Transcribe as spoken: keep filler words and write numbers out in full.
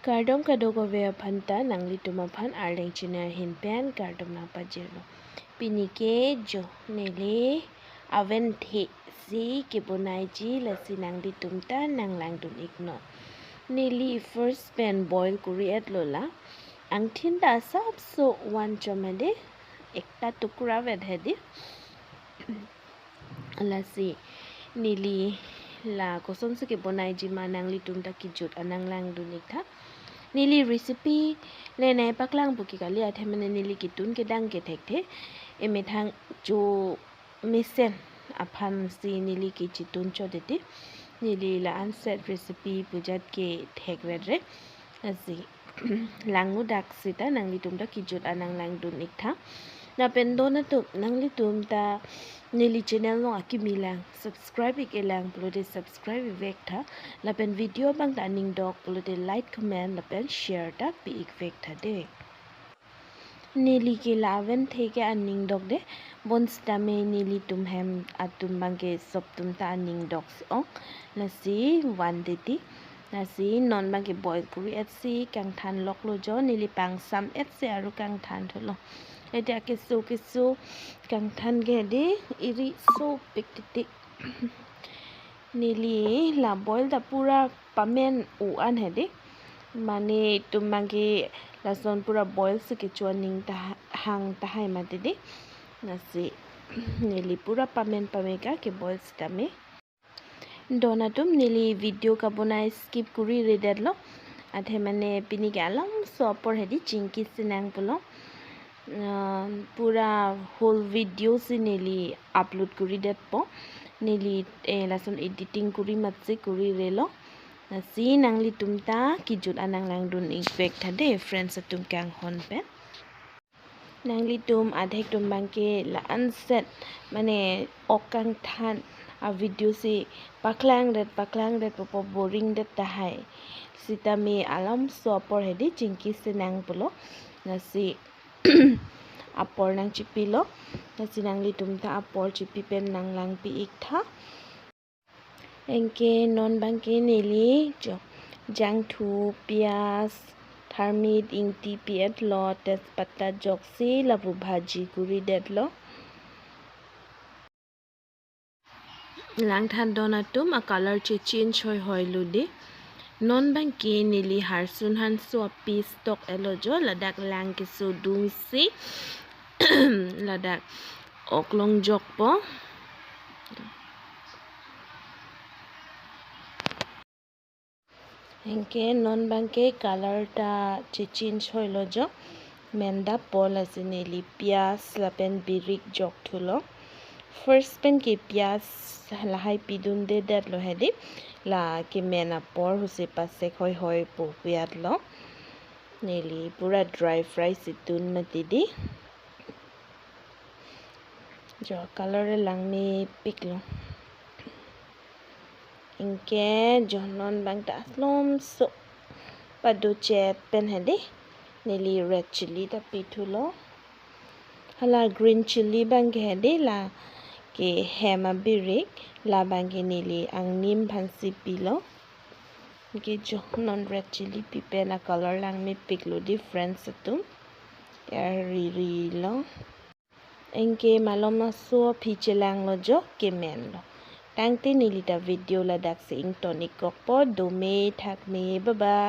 Kardom kadokave aphan ta, nanglitum aphan Arleng channel ahin pen kardom nangpajirlo. Pini ke jo neli aventhe si kebonaiji, lasi nanglitum ta nanglangdun iknon. Neli first pen boil kori-etlo la. Angthin ta asapso vanchom hedi, ekta tukra vet hedi. Lasi neli la kosonsi kebonaiji ma, nanglitum ta kejut an nanglangdun ik tha. Neli recipe le nangpaklangpo ke kali, athe mane neli ketun kedang ke thekthe. Emethang cho mesen aphan si neli kechetun cho titi. Neli la-an set recipe pu ajat ke thekretre. Lasi langnodak sita nanglitum ta kejut an nanglangdun ik tha. Lapen don atum, nanglitum ta neli channel along akimi lang, subscribe ik-e lang pulote subscribe ivek tha. Lapen video abang ta aning dok pulote like, comment lapen share ta pi ikvek tha de. Neli ke la aventhe ke aning dok de, bonsitame nelitum hem atum abang ke soptum ta aning dok si ong. Lasi van titi. Lasi non abang ke boil kori-et si kangthan loklo jo, neli pangsam-et si aru kangthan thulo. Eti akeso keso kangthan ke hedi iri sopik titi. Neli la boil ta pura pamen u an hedi. Mane itum abang ke lason pura boil si kecho aning ta hang tahai mati di. Lasi neli pura pamen pamen ka keboil sitame. Don atum, neli video kabonai skip kori redetlo. Athe mane pini ke alamso apor hedi chingki sinang pulo. Ah, pura whole video si neli upload koridetpo. Neli, eh, lason editing kori matsi korirelo. Lasi nanglitum ta kejut an nanglangdun ikvek tha de, friends atum kanghon pen. Nanglitum adhek atum abang ke la-an set mane ok kangthan avideo si paklangdet paklangdet popo boring det tahai. Sitame alamso apor hedi chingki sinang pulo. Lasi apor nangchipilo. Lasi nanglitum ta apor chipi pen nanglangpi ik tha. Anke non abang ke neli jo jangthu, piyaj, tharmit, ingti pi-etlo, tejpatta joksi lapu bhaji koridetlo. Langthan don atum, a color chechange hoihoilo de. Non abang ke neli harsun hanso apiece tok-etlo jo, ladak lang keso dungsi ladak ok longjokpo. Anke non abang ke color ta chechange hoilo jo. Mendappo, lasi neli piyaj lapen birik jokthulo. First pen ke piyaj lahai pidundedetlo hedi. La kemen apor husi pasek hoihoi pu pi-etlo. Neli pura dry fry si tun mati di. Jo color langmepiklo. Anke jo non abang ta alamso padochet pen hedi neli red chilli ta pithulo. Hala green chilli abang ke hedi la ke hem abirik, la abang ke neli angnim aphansi pilo. Anke jo non red chilli pi pen a color langmepiklo di friends atum. Eri rilo. Anke malom aso aphi chelanglo jo kemenlo. Tangte neli ta video ladak si ington ik kokpo, dome thakme, bye bye.